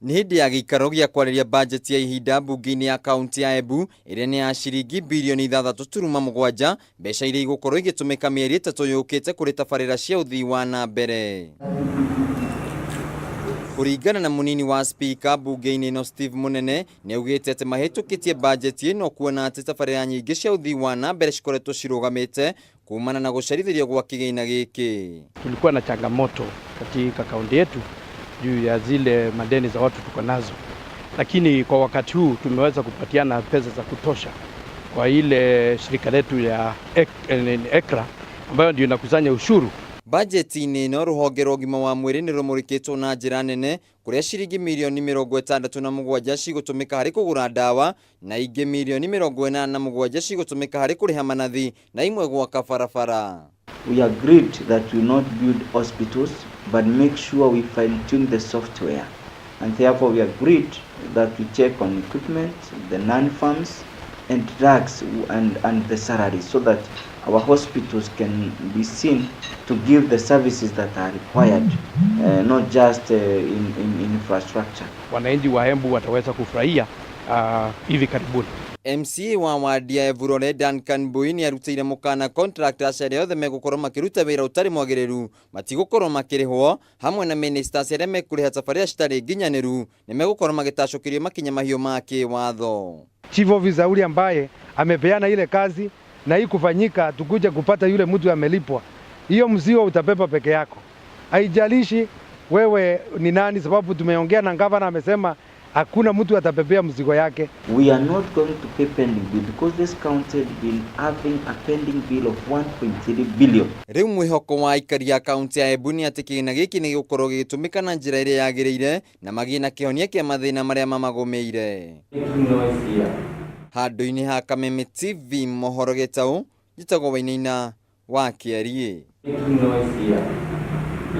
Nĩ hĩndĩ ya gĩikaro gĩa kwarĩria bajeti ya ihinda mbunge-inĩ ya kaunti ya Embu ĩrĩa nĩ ya ciringi birioni 6.7, mbeca iria igũkorwo igĩtũmĩka mĩeri 3 yũkĩte kũrĩ tabarĩra cia ũthii wa na mbere. Kũringana na mũnini wa spika mbunge-inĩ ĩno Steve Munene, nĩ augĩte atĩ mahĩtũkĩtie bajeti ĩno kuona atĩ tabarĩra nyingĩ cia ũthii wa na mbere cikoretwo cirũgamĩte kumana na gũcerithĩrio gwa kĩgĩna gĩkĩ. Tulikuwa na changamoto katika kaunti yetu juu ya zile madeni za watu tuko nazo, lakini kwa wakati huu tumeweza kupatiana pesa za kutosha kwa ile shirika letu ya ECRA ambayo ndio inakusanya ushuru. Bajeti-inĩ ĩno, rũhonge rwa ũgima wa mwĩrĩ nĩ rũmũrĩkĩtwo na njĩra nene, kũrĩa ciringi mirioni 67 cigũtũmĩka harĩ kũgũra ndawa na ingĩ mirioni 87 cigũtũmĩka harĩ kũrĩha manathi na imwe gwaka barabara. We agreed that we not build hospitals but make sure we fine tune the software, and therefore we agreed that we check on equipment, the non-farms and drugs and the salaries, so that our hospitals can be seen to give the services that are required, not just in infrastructure. Wananchi wa Embu wataweza kufurahia hivi karibuni. MCA wa wadi ya Evurore Duncan Mbui nĩ arutĩire mũkana contractors arĩa othe megũkorwo makĩruta wĩra ũtarĩ mwagĩrĩru matigũkorwo makĩrĩhwo, hamwe na ministers arĩa mekũrĩha tabarĩra citarĩ nginyanĩru nĩ megũkorwo magĩtacũkĩrio makinya mahiũ ma kĩwatho. Chief officer yule ambaye amepeana ile kazi na hii kufanyika, tukuje kupata yule mtu amelipwa, hiyo mzigo utabeba peke yako, haijalishi wewe ni nani, sababu tumeongea na gavana, amesema hakuna mtu atabebea mzigo yake. We are not going to pay pending bill because this county had been having a pending bill of 1.3 billion. Rĩu mwĩhoko wa aikari a kaunti ya Embu nĩ atĩ kĩgĩna gĩkĩ nĩ gĩgũkorwo gĩgĩtũmĩka na njĩra ĩrĩa yagĩrĩire na magĩe na kĩhonia kĩa mathĩna marĩa mamagũmĩire. Handũ-inĩ ha Kameme TV mohoro gĩtaũ, njĩtagwo Wainaina wa Kĩariĩ.